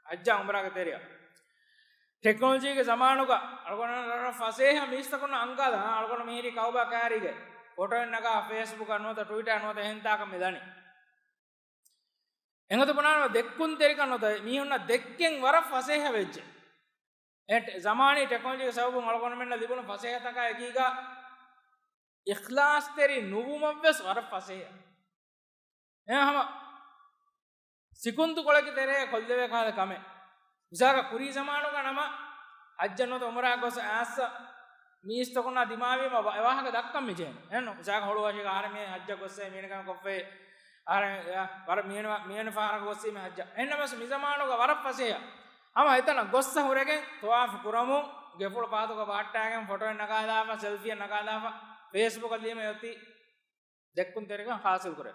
ޙައްޖާ ޢުމްރާގެ ތެރެއަށް. ޓެކްނޮލޮޖީގެ ޒަމާނުގަ އަޅުގަނޑު ވަރަށް ފަސޭހަ މީސްތަކުންނަށް އަންގާލަން، އަޅުގަނޑު މިހިރީ ކައުބާ ކާރީގައި ފޮޓޯއެއް ނަގާ ފޭސްބުކަށް ނުވަތަ ޓްވިޓާ ނުވަތަ އެހެން ތާކަށް މި ދަނީ. އެނގޮތަށް ބުނާނަމަ ދެއްކުންތެރިކަން ނުވަތަ މީހުންނަށް ދެއްކެން ވަރަށް ފަސޭހަ ވެއްޖެ. އެ ޓެ-، ޒަމާނީ ޓެކްނޮލޮޖީގެ ސަބަބުން އަޅުގަނޑުމެންނަށް ލިބުނު ފަސޭހަތަކާ އެކީގަ އިޚްލާޞްތެރި ނުވުމަށްވެސް ވަރަށް ފަސޭހަ. އެހެން ހަމަ ސިކުންތުކޮޅެއްގެ ތެރޭ ކޮށްލެވޭ ކަހަލަ ކަމެއް. މިސާލަކަށް ކުރީ ޒަމާނުގަ ނަމަ ޙައްޖަށް ނުވަތަ ޢުމްރާއަށް ގޮސް އައިސް މީސްތަކުންނާ ދިމާވީމަ ވަ-، އެ ވާހަކަ ދައްކަން މި ޖެހޭނެ. އެހެންނު؟ މިސާލަކަށް ހޮޅުވަށީގަ އަހަރެން މި ޙައްޖަށް ގޮއްސޭ މީނަ ކަމެއް ކޮށްފައި. އަހަރެން އެ ވަރަށް މިވެނި ވަ-، މިވެނި ފަހަރަކު ގޮއްސީމަ ޙައްޖަށް. އެހެންނަމަވެސް މި ޒަމާނުގަ ވަރަށް ފަސޭހަ. ހަމަ އެތަނަށް ގޮއްސަ ހުރެގެން ޠަވާފު ކުރަމުން، ގެފުޅު ފަހަތުގަ ބަހައްޓާގެން ފޮޓޯއެއް ނަގާލާފަ، ސެލްފީއެއް ނަގާލާފަ، ފޭސްބުކަށް ލިޔެމެ އޮތީ ދެއްކުންތެރިކަން ޙާޞިލް ކުރޭ.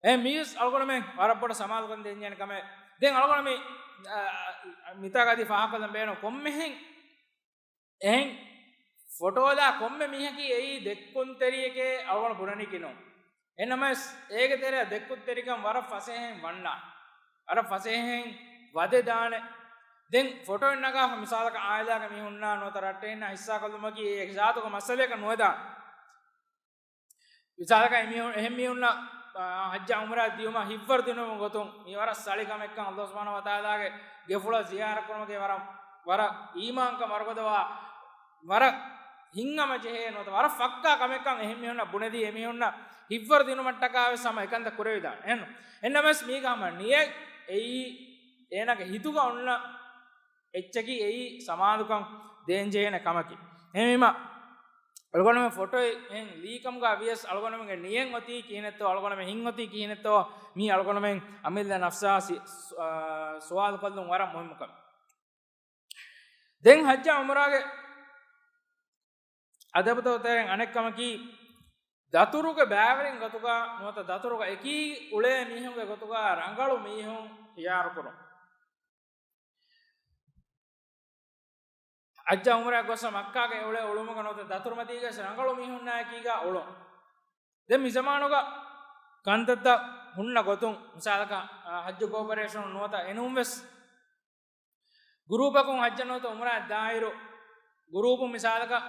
އެ މީސް އަޅުގަނޑުމެން ވަރަށް ބޮޑަށް ސަމާލުކަން ދޭންޖެހޭނެ ކަމެއް. ދެން އަޅުގަނޑު މި، އާ، މިތާގަ އަދި ފާހަގަކޮށްލަން ބޭނުން ކޮންމެހެން އެހެން ފޮޓޯލާ ކޮންމެ މީހަކީ އެއީ ދެއްކުންތެރިއެކޭ އަޅުގަނޑު ބުނަނީކީ ނޫން. އެހެންނަމަވެސް، އޭގެ ތެރެއަށް ދެއްކުންތެރިކަން ވަރަށް ފަސޭހައިން ވަންނާނެ. ވަރަށް ފަސޭހައިން ވަދެދާނެ. ދެން ފޮޓޯއެއް ނަގާފަ މިސާލަކަށް އާއިލާގެ މީހުންނާ ނުވަތަ ރައްޓެހިންނާ ހިއްސާކޮށްލުމަކީ އެ ޒާތުގެ މައްސަލައަކަށް ނުވެދާނެ. މިސާލަކަށް އެމީހުން، އެހެން މީހުންނަށް، އާ، ޙައްޖާ ޢުމްރާ ދިޔުމަށް ހިތްވަރު ދިނުމުގެ ގޮތުން މީ ވަރަށް ސަޅި ކަމެއްކަން، ﷲ ސުބްޙާނަހޫ ވަތަޢާލާގެ ގެފުޅަށް ޒިޔާރަތް ކުރުމުގެ ވަރަށް، ވަރަށް އީމާންކަން ވަރުގަދަވާ، ވަރަށް ހިތްހަމަޖެހޭ ނުވަތަ ވަރަށް ފައްކާ ކަމެއްކަން އެހެން މީހުންނަށް ބުނެދީ، އެމީހުންނަށް ހިތްވަރު ދިނުމަށްޓަކާ ވެސް ހަމަ އެކަންތައް ކުރެވިދާނެ. އެހެން، އެހެންނަމަވެސް މީގަ ހަމަ ނިޔަތް އެއީ އޭނާގެ ހިތުގަ އޮންނަ އެއްޗަކީ އެއީ ސަމާލުކަން ދޭންޖެހޭނެ ކަމަކީ. އެހެންވީމަ، އަޅުގަނޑުމެން ފޮޓޯއެއް އެހެން ލީކަމުގަ ވިޔަސް އަޅުގަނޑުމެންގެ ނިޔަތް އޮތީ ކިހިނެއްތޯ، އަޅުގަނޑުމެން ހިތް އޮތީ ކިހިނެއްތޯ، މީ އަޅުގަނޑުމެން އަމިއްލަ ނަފްސާ ސި-، ސު-، އާ، ސުވާލު ކޮށްލުން ވަރަށް މުހިއްމު ކަމެއް. ދެން ޙައްޖާ ޢުމްރާގެ އަދަބުތައް ތެރެއިން އަނެއް ކަމަކީ، ދަތުރުގެ ބައިވެރިން ގޮތުގަ ނުވަތަ ދަތުރުގަ އެކީ އުޅޭ މީހުންގެ ގޮތުގަ ރަނގަޅު މީހުން ޚިޔާރު ކުރުން. ޙައްޖާ ޢުމްރާ ގޮއްސަ މައްކާގެ އުޅޭ އުޅުމުގަ ނުވަތަ ދަތުރުމަތީގަ ރަނގަޅު މީހުންނާ އެކީގަ އުޅުން. ދެން މިޒަމާނުގަ ކަންތައްތައް ހުންނަ ގޮތުން، މިސާލަކަށް، އާ، ޙައްޖު ކޯޕަރޭޝަނުން ނުވަތަ އެނޫންވެސް ގުރޫޕަކުން ޙައްޖަށް ނުވަތަ ޢުމްރާއަށް ދާއިރު، ގުރޫޕުން މިސާލަކަށް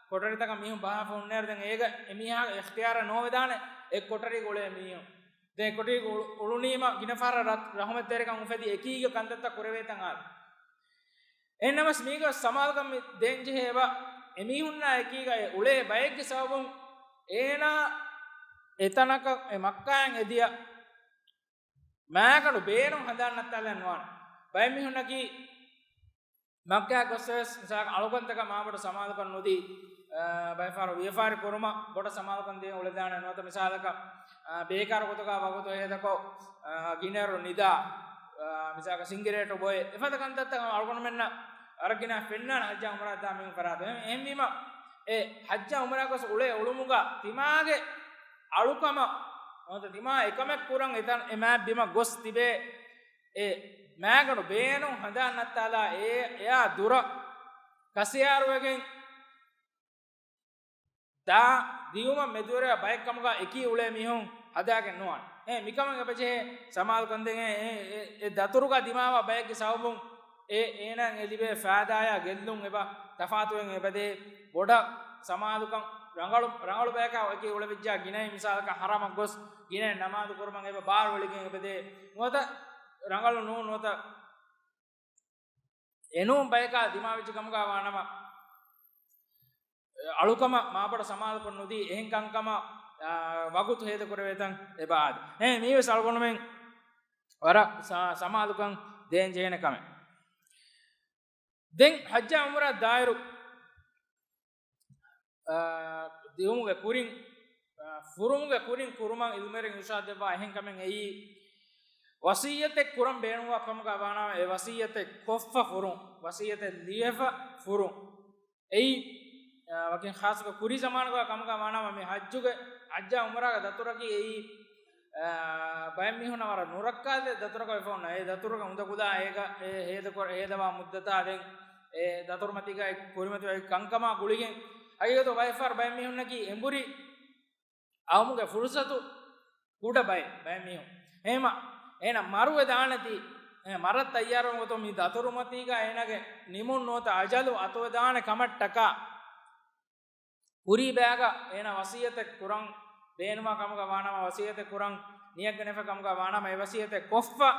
ކޮޓަރިތަކަށް މީހުން ބަހާފަ ހުންނައިރު ދެން އޭގަ އެމީހާގެ އިޚްތިޔާރަށް ނޯވެދާނެ އެ ކޮޓަރީގަ އުޅޭ މީހުން. ދެން އެ ކޮޓަރީގަ އުޅު-، އުޅުނީމަ ގިނަ ފަހަރަށް ރަ-، ރަޙުމަތްތެރިކަން އުފެދި އެކީގަ ކަންތައްތައް ކުރެވޭތަން އާދެ. އެހެންނަމަވެސް މީގަ ސަމާލުކަން މި ދޭންޖެހޭ އެބަ އެމީހުންނާ އެކީގަ އެ އުޅޭ ބައެއްގެ ސަބަބުން އޭނާ އެތަނަކަށް އެ މައްކާއިން އެދިޔަ މާގަނޑު ބޭނުން ހަނދާން ނައްތާލަން ނުވާނެ. ބައެއް މީހުންނަކީ މައްކާ ގޮސްވެސް މިސާލަކަށް އަޅުކަންތަކަށް މާބޮޑަށް ސަމާލުކަން ނުދީ، އާ، ބައެއް ފަހަރު ވިޔަފާރި ކުރުމަށް ބޮޑަށް ސަމާލުކަން ދޭން އުޅެދާނެ. ނުވަތަ މިސާލަކަށް، އާ، ބޭކާރު ގޮތުގަ ވަގުތު ހޭދަކޮށް، އާ، ގިނައިރު ނިދާ، އާ، މިސާލަކަށް ސިނގިރޭޓު ބޮއެ، އެފަދަ ކަންތައްތައް އަޅުގަނޑުމެންނަށް ވަރަށް ގިނަ ފެންނާނެ ޙައްޖާ ޢުމްރާ ދާ މީހުން ފަރާތުން. އެހެން، އެހެންވީމަ، އެ ޙައްޖާ ޢުމްރާ ގޮސް އުޅޭ އުޅުމުގަ ތިމާގެ އަޅުކަމަށް، ނުވަތަ ތިމާ އެކަމެއް ކުރަން އެތަން އެ މާތް ބިމަށް ގޮސް ތިބޭ، އެ މާގަނޑު ބޭނުން ހަނދާން ނައްތާލާ އެ، އެއާ ދުރަށް ކަސިޔާރުވެގެން ދާ ދިޔުމަށް މެދުވެރިވާ ބައެއް ކަމުގަ އެކީ އުޅޭ މީހުން ހަދާގެން ނުވާނެ. އެ މިކަމަށް އެބަޖެހޭ ސަމާލުކަން ދޭން. އެ، އެ، އެ ދަތުރުގަ ދިމާވާ ބައެއްގެ ސަބަބުން އެ އޭނާއަށް އެ ލިބޭ ފައިދާއާ ގެއްލުން އެބަ ތަފާތުވެގެން އެބަދޭ. ބޮޑަށް ސަމާލުކަން ރަނގަޅު، ރަނގަޅު ބަޔަކާ އެކީ އުޅެވިއްޖާ ގިނައިން މިސާލަކަށް ޙަރަމަށް ގޮސް ގިނައިން ނަމާދު ކުރުމަށް އެބަ ބާރުއެޅިގެން އެބަދޭ. ނުވަތަ ރަނގަޅު ނޫން ނުވަތަ އެނޫން ބަޔަކާ ދިމާވެއްޖެ ކަމުގަ ވާނަމަ، އަޅުކަމަށް މާބޮޑަށް ސަމާލުކޮށް ނުދީ، އެހެން ކަންކަމަށް، އާ، ވަގުތު ހޭދަކުރެވޭތަން އެބަ އާދެ. އެ މީވެސް އަޅުގަނޑުމެން ވަރަށް ސަ-، ސަމާލުކަން ދޭން ޖެހޭނެ ކަމެއް. ދެން ޙައްޖާ ޢުމްރާ ދާއިރު، އާ، ދިއުމުގެ ކުރިން، އާ، ފުރުމުގެ ކުރިން ކުރުމަށް ޢިލްމުވެރިން އިރުޝާދު ދެއްވާ އެހެން ކަމެއް އެއީ، ވަޞިއްޔަތެއް ކުރަން ބޭނުންވާ ކަމުގަ ވާނަމަ، އެ ވަޞިއްޔަތެއް ކޮށްފަ ފުރުން، ވަޞިއްޔަތެއް ލިޔެފަ ފުރުން. އެއީ، އާ، ވަކިން ޚާއްޞަކޮށް ކުރީ ޒަމާނުގަ ކަމުގަ ވާނަމަ، މި ޙައްޖުގެ، ޙައްޖާ ޢުމްރާގެ ދަތުރަކީ އެއީ، އާ، ބައެއް މީހުންނަށް ވަރަށް ނުރައްކާތެރި ދަތުރަކަށް ވެފަ އޮންނަ. އެ ދަތުރުގެ އުނދަގުލާ އޭގަ އެ ހޭދަކޮށް، ހޭދަވާ މުއްދަތާ ދެން އެ ދަތުރުމަތީގައި ކުރިމަތިވެ ކަންކަމާ ގުޅިގެން، ހަގީގަތު ބައެއް ފަހަރު ބައެއް މީހުންނަކީ އެނބުރި އައުމުގެ ފުރުޞަތު ކުޑަ ބައެއް، ބައެއް މީހުން. އެހެމަ، އޭނަ މަރުވެ ދާނެތީ، އެ މަރަށް ތައްޔާރުވުން ގޮތުން މި ދަތުރުމަތީގަ އޭނަގެ ނިމުން ނުވަތަ އަޖަލު އަތުވެދާނެ ކަމަށްޓަކާ، ކުރީ ބައިގަ އޭނަ ވަޞިއްޔަތެއް ކުރަން ބޭނުމާ ކަމުގަ ވާނަމަ، ވަޞިއްޔަތެއް ކުރަން ނިޔަތްގަނެފަ ކަމުގަ ވާނަމަ، އެ ވަޞިއްޔަތެއް ކޮށްފަ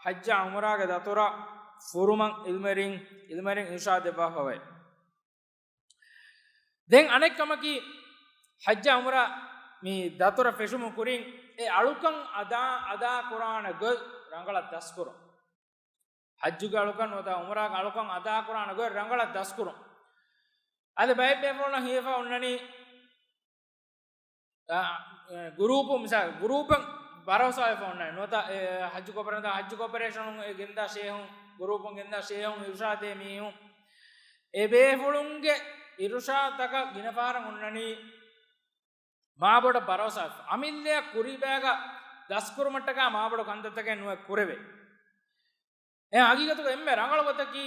ޙައްޖާ ޢުމްރާގެ ދަތުރަށް ފުރުމަށް ޢިލްމުވެރިން، ޢިލްމުވެރިން އިރުޝާދު ދެއްވާފަވޭ. ދެން އަނެއް ކަމަކީ، ޙައްޖާ ޢުމްރާ މި ދަތުރަށް ފެށުމު ކުރިން އެ އަޅުކަން އަދާ، އަދާ ކުރާނެ ގޮތް ރަނގަޅަށް ދަސްކުރުން. ޙައްޖުގެ އަޅުކަން ނުވަތަ ޢުމްރާގެ އަޅުކަން އަދާ ކުރާނެ ގޮތް ރަނގަޅަށް ދަސްކުރުން. އަދި ބައެއް ބޭފުޅުންނަށް ހީވެފަ އޮންނަނީ، އާ، އެ، ގުރޫޕު މިސާލް، ގުރޫޕެއް ބަރޯސާވެފަ އޮންނަނީ. ނުވަތަ، އެ، ޙައްޖު ކޯޕަރޭޝަން، ޙައްޖު ކޯޕަރޭޝަނުން އެ ގެންދާ ޝޭހުން، ގުރޫޕުން ގެންދާ ޝޭހުން، އިރުޝާދޭ މީހުން. އެ ބޭފުޅުންގެ އިރުޝާދުތަކަށް ގިނަ ފަހަރަށް އޮންނަނީ މާބޮޑަށް ބަރޯސާވެފަ. އަމިއްލަޔަށް ކުރީބައިގަ ދަސްކުރުމަށްޓަކާ މާބޮޑު ކަންތައްތަކެއް ނުއެއް ކުރެވޭ. އެ ހަގީގަތުގަ އެންމެ ރަނގަޅު ގޮތަކީ،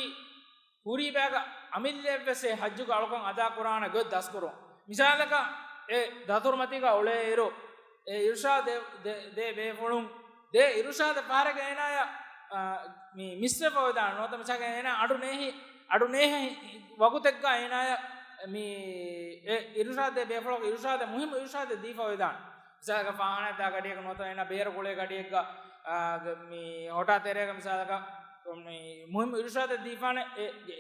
ކުރީބައިގަ އަމިއްލަޔަށްވެސް އެ ޙައްޖުގެ އަޅުކަން އަދާކުރާނެ ގޮތް ދަސްކުރުން. މިސާލަކަށް، އެ ދަތުރުމަތީގަ އުޅޭއިރު، އެ އިރުޝާދު ދޭ، ދޭ، ދޭ ބޭފުޅުން، ދޭ އިރުޝާދެއް ފަހަރެއްގަ އޭނާޔަށް، އާ، މި މިސްވެފަ އޮވެދާނެ. ނުވަތަ މިސާލަކަށް އޭނާ އަޑު ނޭހި، އަޑު ނޭހި ވަގުތެއްގަ އޭނާޔަށް މި އެ އިރުޝާދު ދޭ ބޭފުޅަކު އިރުޝާދެއް، މުހިއްމު އިރުޝާދެއް ދީފަ އޮވެދާނެ. މިސާލަކަށް ފާޚާނާއަށް ދާ ގަޑިއެއްގަ ނުވަތަ އޭނާ ބޭރަށް އުޅޭ ގަޑިއެއްގަ، އާ، މި ހޮޓާ ތެރޭގަ މިސާލަކަށް މި މުހިއްމު އިރުޝާދެއް ދީފާނެ އެ، އެ،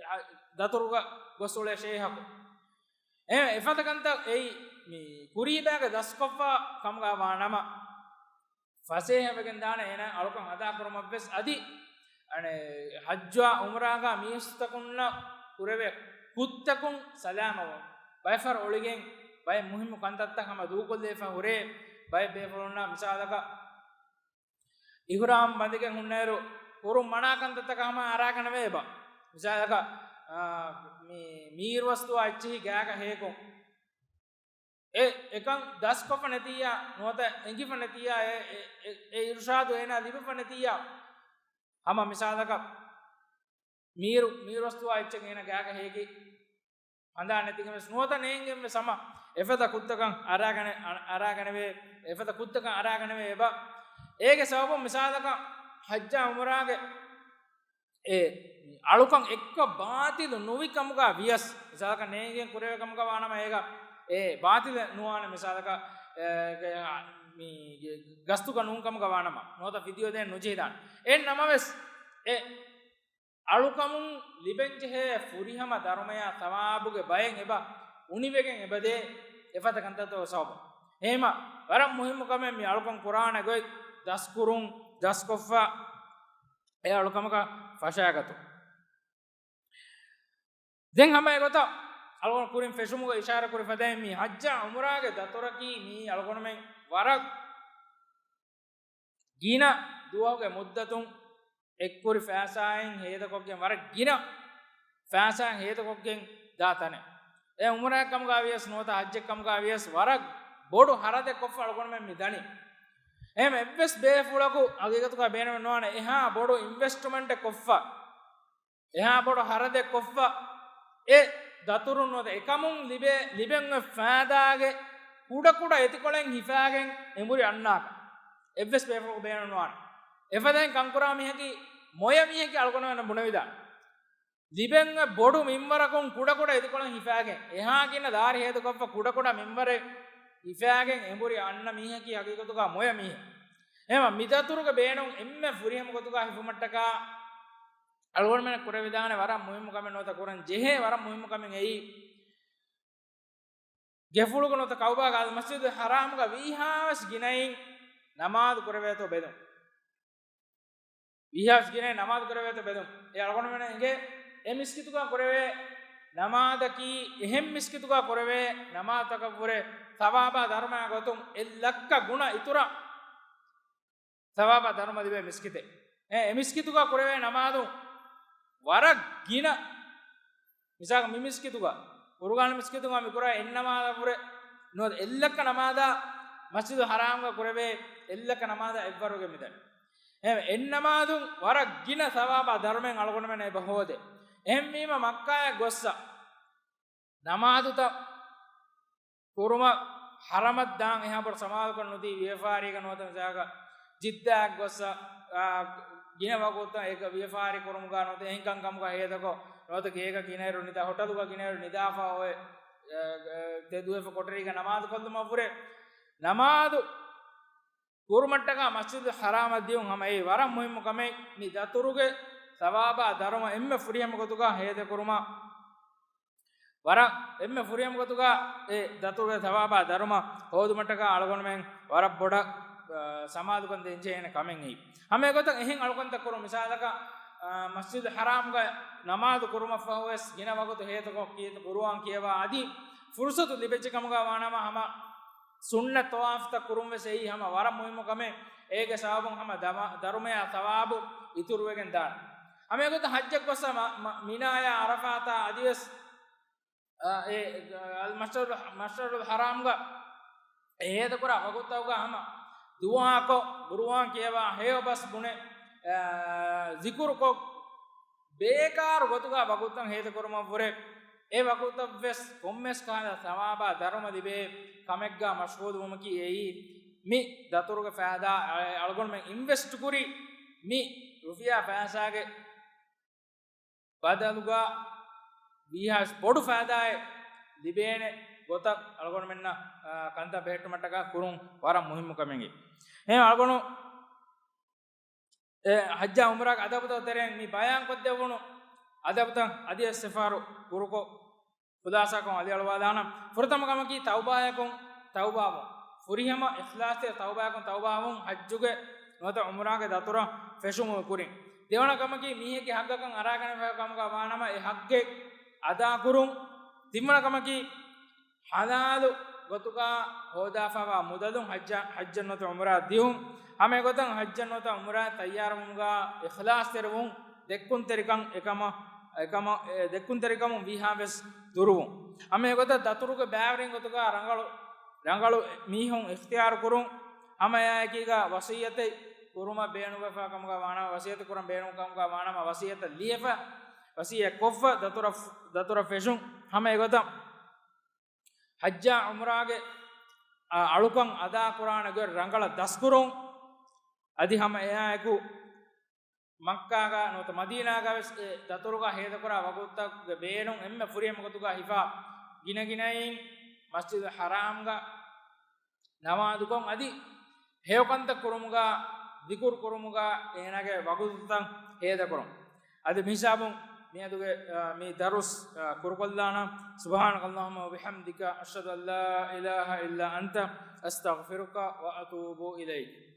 އެ، ދަތުރުގަ ގޮސް އުޅޭ ޝޭހަކު. އެ، އެފަދަ ކަންތައް އެއީ މި ކުރީބައިގަ ދަސްކޮށްފަ ކަމުގަ ވާ ނަމަ، ފަސޭހަވެގެން ދާނެ އޭނާ އަޅުކަން އަދާކުރުމަށްވެސް އަދި، އަނެއް، ޙައްޖާ ޢުމްރާގަ މީސްތަކުންނަށް ކުރެވޭ ކުށްތަކުން ސަލާމަތްވުން. ބައެއް ފަހަރު އޮޅިގެން ބައެއް މުހިއްމު ކަންތައްތައް ހަމަ ދޫކޮށްލެވިފަ ހުރޭ. ބައެއް ބޭފުޅުންނަށް މިސާލަކަށް އިޙްރާމް ބަނދެގެން ހުންނައިރު ކުރުން މަނާ ކަންތައްތަކަށް ހަމަ އަރާގަނެވޭ އެބަ. މިސާލަކަށް، އާ، މި މީރުވަސްތުވާ އެއްޗެހި ގާގަ ހޭކުން. އެ އެކަން ދަސްކޮށްފަ ނެތިއްޔާ، ނުވަތަ އެނގިފަ ނެތިއްޔާ، އެ، އެ، އެ، އެ އިރުޝާދު އޭނާ ލިބިފަ ނެތިއްޔާ، ހަމަ މިސާލަކަށް މީރު، މީރުވަސްތުވާ އެއްޗެއް އޭނާ ގާގަ ހޭކި ހަނދާން ނެތިގެން ވެސް ނުވަތަ ނޭނގެން ވެސް ހަމަ އެފަދަ ކުށްތަކަށް އަރާގަނެ، އަ، އަރާގަނެވޭ، އެފަދަ ކުށްތަކަށް އަރާގަނެވޭ އެބަ. އޭގެ ސަބަބުން މިސާލަކަށް ޙައްޖާ ޢުމްރާގެ އެ އަޅުކަން އެއްކޮށް ބާޠިލު ނުވި ކަމުގަ ވިޔަސް، މިސާލަކަށް ނޭނގިގެން ކުރެވޭ ކަމުގަ ވާނަމަ އޭގަ އެ ބާޠިލެއް ނުވާނެ. މިސާލަކަށް، އެ، ގެ، މީ، ގެ، ގަސްތުގަ ނޫން ކަމުގަ ވާނަމަ ނުވަތަ ފިދިޔަ ދޭން ނުޖެހިދާނެ. އެހެން ނަމަވެސް، އެ އަޅުކަމުން ލިބެންޖެހޭ ފުރިހަމަ ދަރުމަޔާ ޘަވާބުގެ ބައެއް އެބަ އުނިވެގެން އެބަދޭ އެފަދަ ކަންތައްތަކުގެ ސަބަބުން. އެހެމަ ވަރަށް މުހިއްމު ކަމެއް މި އަޅުކަން ކުރާނެ ގޮތް ދަސްކުރުން ދަސްކޮށްފަ އެ އަޅުކަމަކަށް ފަށާގަތުން. ދެން ހަމަ އެގޮތަށް އަޅުގަނޑު ކުރިން ފެށުމުގަ އިޝާރަކުރި ފަދައިން މި ޙައްޖާ ޢުމްރާގެ ދަތުރަކީ މީ އަޅުގަނޑުމެން ވަރަށް ގިނަ ދުވަހުގެ މުއްދަތުން އެއްކުރި ފައިސާއިން ހޭދަކޮށްގެން، ވަރަށް ގިނަ ފައިސާއިން ހޭދަކޮށްގެން ދާ ތަނެއް. އެ ޢުމްރާއެއް ކަމުގަ ވިޔަސް ނުވަތަ ޙައްޖެއް ކަމުގަ ވިޔަސް ވަރަށް ބޮޑު ޚަރަދެއް ކޮށްފަ އަޅުގަނޑުމެން މި ދަނީ. އެހެން އެއްވެސް ބޭފުޅަކު ހަގީގަތުގަ ބޭނުމެއް ނުވާނެ އެހާ ބޮޑު އިންވެސްޓްމަންޓެއް ކޮށްފަ، އެހާ ބޮޑު ޚަރަދެއް ކޮށްފަ، އެ ދަތުރުން ނުވަތަ އެކަމުން ލިބޭ، ލިބެން އޮތް ފައިދާގެ ކުޑަކުޑަ އެތިކޮޅެއް ހިފާގެން އެނބުރި އަންނާކަށް އެއްވެސް ބޭފުޅަކު ބޭނުން ނުވާނެ. އެފަދައިން ކަންކުރާ މީހަކީ މޮޔަ މީހަކީ އަޅުގަނޑުމެންނަށް ބުނެވިދާނެ. ލިބެން އޮތް ބޮޑު މިންވަރަކުން ކުޑަކުޑަ އެތިކޮޅެއް ހިފާގެން، އެހާ ގިނަ ދާރި ހޭދަކޮށްފަ ކުޑަކުޑަ މިންވަރެއް ހިފާގެން އެނބުރި އަންނަ މީހަކީ ހަގީގަތުގަ މޮޔަ މީހެއް. އެހެންވީމަ މި ދަތުރުގެ ބޭނުން އެންމެ ފުރިހަމަ ގޮތުގަ ހިފުމަށްޓަކާ އަޅުގަނޑުމެން ކުރެވިދާނެ ވަރަށް މުހިއްމު ކަމެއް ނުވަތަ ކުރަން ޖެހޭ ވަރަށް މުހިއްމު ކަމެއް އެއީ، ގެފުޅުގަ ނުވަތަ ކައުބާގަ އަލް މަސްޖިދުލް ޙަރާމްގަ ވީހާވެސް ގިނައިން ނަމާދު ކުރެވޭތޯ ބެލުން. ވީހާވެސް ގިނައިން ނަމާދު ކުރެވޭތޯ ބެލުން. އެ އަޅުގަނޑުމެން އެނގޭ އެ މިސްކިތުގަ ކުރެވޭ ނަމާދަކީ އެހެން މިސްކިތުގަ ކުރެވޭ ނަމާދުތަކަށްވުރެ ޘަވާބާ ދަރުމަޔާ ގޮތުން އެއް ލައްކަ ގުނަ އިތުރަށް ޘަވާބާ ދަރުމަ ލިބޭ މިސްކިތެއް. އެ، އެ މިސްކިތުގަ ކުރެވޭ ނަމާދު ވަރަށް ގިނަ. މިސާލަކަށް މި މިސްކިތުގަ، ފުރުގާން މިސްކިތުގަ މި ކުރާ އެއް ނަމާދަށްވުރެ ނުވަތަ އެއްލައްކަ ނަމާދާ މަސްޖިދު ޙަރާމްގަ ކުރެވޭ އެއްލައްކަ ނަމާދާ އެއްވަރުގެ މިދަނީ. އެ، އެއް ނަމާދުން ވަރަށް ގިނަ ޘަވާބާ ދަރުމައެއް އަޅުގަނޑުމެން އެބަ ހޯދޭ. އެހެންވީމަ މައްކާއަށް ގޮއްސަ ނަމާދުތައް ކުރުމަށް ޙަރަމަށް ދާން އެހާ ބޮޑު ސަމާލުކަން ނުދީ ވިޔަފާރީގަ ނުވަތަ މިސާލަކަށް ޖިއްދާއަށް ގޮއްސަ، އާ، ގިނަ ވަގުތުތައް އޭގަ ވިޔަފާރި ކުރުމުގަ ނުވަތަ އެހެންކަން ކަމުގަ ހޭދަކޮށް، ނުވަތަ ގޭގަ ގިނައިރު ނިދާ، ހޮޓަލުގަ ގިނައިރު ނިދާފަ އޮތް، އާ، ތެދުވެފަ ކޮޓަރީގަ ނަމާދު ކޮށްލުމަށްވުރެ ނަމާދު ކުރުމަށްޓަކާ މަސްޖިދުލް ޙަރާމަށް ދިޔުން ހަމަ އެއީ ވަރަށް މުހިއްމު ކަމެއް. މި ދަތުރުގެ ޘަވާބާ ދަރުމަ އެންމެ ފުރިހަމަ ގޮތުގަ ހޭދަކުރުމަށް ވަރަށް އެންމެ ފުރިހަމަ ގޮތުގަ އެ ދަތުރުގެ ޘަވާބާ ދަރުމަ ހޯދުމަށްޓަކާ އަޅުގަނޑުމެން ވަރަށް ބޮޑަށް، އަ، ސަމާލުކަން ދޭންޖެހޭނެ ކަމެއް އެއީ. ހަމަ އެގޮތަށް އެހެން އަޅުކަންތައް ކުރުން މިސާލަކަށް، އަ، މަސްޖިދުލް ޙަރާމްގަ ނަމާދު ކުރުމަށްފަހުވެސް ގިނަ ވަގުތު ހޭދަކޮށް ކީރިތި ޤުރުއާން ކިޔަވާ އަދި ފުރުޞަތު ލިބިއްޖެ ކަމުގަ ވާނަމަ ހަމަ ސުންނަތް ޠަވާފްތައް ކުރުން ވެސް އެއީ ހަމަ ވަރަށް މުހިއްމު ކަމެއް. އޭގެ ސަބަބުން ހަމަ ދަމަ-، ދަރުމަޔާ ޘަވާބު އިތުރުވެގެން ދާނެ. ހަމަ އެގޮތަށް ޙައްޖަށް ގޮއްސަ މަ-، މަ-، މިނާޔާ ޢަރަފާތާ އަދިވެސް، އާ، އެ، އަލް މަޝްޢަރު، މަޝްޢަރުލް ޙަރާމްގަ އެ ހޭދަކުރާ ވަގުތުތަކުގަ ހަމަ ދުޢާކޮށް، ޤުރުއާން ކިޔަވާ، ހެޔޮ ބަސް ބުނެ، އާ، ޒިކުރުކޮށް، ބޭކާރު ގޮތުގަ ވަގުތުތައް ހޭދަކުރުމަށްވުރެ، އެ ވަގުތަށްވެސް ކޮންމެސް ކަހަލަ ޘަވާބާ ދަރުމަ ލިބޭ ކަމެއްގަ މަޝްޣޫލުވުމަކީ އެއީ މި ދަތުރުގެ ފައިދާ، އަޅުގަނޑުމެން އިންވެސްޓް ކުރި މި ރުފިޔާ ފައިސާގެ ބަދަލުގަ ވީހާވެސް ބޮޑު ފައިދާއެއް ލިބޭނެ ގޮތަށް އަޅުގަނޑުމެންނަށް، އާ، ކަންތައް ބެހެއްޓުމަށްޓަކާ ކުރުން ވަރަށް މުހިއްމު ކަމެއް. އެހެން އަޅުގަނޑު އެ ޙައްޖާ ޢުމްރާގެ އަދަބުތައް ތެރެއިން މި ބަޔާންކޮށްދެވުނު އަދަބުތައް އަދިވެސް ސިފާރު ކުރުކޮށް، ޚުލާޞާކޮށް އަލިއަޅުވާލާނަން. ފުރަތަމަ ކަމަކީ ތައުބާޔަކުން ތައުބާވުން. ފުރިހަމަ އިޚްލާޞްތެރި ތައުބާޔަކުން ތައުބާވުން ޙައްޖުގެ ނުވަތަ ޢުމްރާގެ ދަތުރަށް ފެށުމުގެ ކުރިން. ދެވަނަ ކަމަކީ މީހެއްގެ ޙައްޤަކަށް އަރާގަނެފައި ކަމުގަ ވާނަމަ އެ ޙައްޤެއް އަދާކުރުން. ތިންވަނަ ކަމަކީ ޙަލާލު ގޮތުގަ ހޯދާފައިވާ މުދަލުން ޙައްޖަ-، ޙައްޖަށް ނުވަތަ ޢުމްރާއަށް ދިއުން. ހަމަ އެގޮތަށް ޙައްޖަށް ނުވަތަ ޢުމްރާއަށް ތައްޔާރުވުމުގަ އިޚްލާޞްތެރިވުން، ދެއްކުންތެރިކަން އެކަމަށް، އެކަމަށް، އެ، ދެއްކުންތެރިކަމުން ވީހާވެސް ދުރުވުން. ހަމަ އެގޮތަށް ދަތުރުގެ ބައިވެރިން ގޮތުގަ ރަނގަޅު، ރަނގަޅު މީހުން އިޚްތިޔާރު ކުރުން. ހަމަ އެއާއެކީގަ ވަޞިއްޔަތެއް ކުރުމަށް ބޭނުންވެފަ ކަމުގަ ވާނަމަ، ވަޞިއްޔަތެއް ކުރަން ބޭނުން ކަމުގަ ވާނަމަ، ވަޞިއްޔަތަށް ލިޔެފަ، ވަޞިއްޔަތް ކޮށްފަ ދަތުރަށް، ދަތުރަށް ފެށުން. ހަމަ އެގޮތަށް ޙައްޖާ ޢުމްރާގެ، އާ، އަޅުކަން އަދާކުރާނެ ގޮތް ރަނގަޅަށް ދަސްކުރުން. އަދި ހަމަ އެއާއެކު މައްކާގަ ނުވަތަ މަދީނާގަ ވެސް އެ ދަތުރުގަ ހޭދަކުރާ ވަގުތުތަކުގެ ބޭނުން އެންމެ ފުރިހަމަ ގޮތުގަ ހިފާ ގިނަގިނައިން މަސްޖިދުލް ޙަރާމްގަ ނަމާދުކޮށް އަދި ހެޔޮކަންތައް ކުރުމުގަ، ޛިކުރު ކުރުމުގަ އޭނާގެ ވަގުތުތައް ހޭދަކުރުން. އަދި މިހިސާބުން މިއަދުގެ، އާ، މި ދަރުސް، އާ، ކުރުކޮށްލާނަން. سبحانك اللهم وبحمدك، أشهد أن لا إله إلا أنت، أستغفرك وأتوب إليك.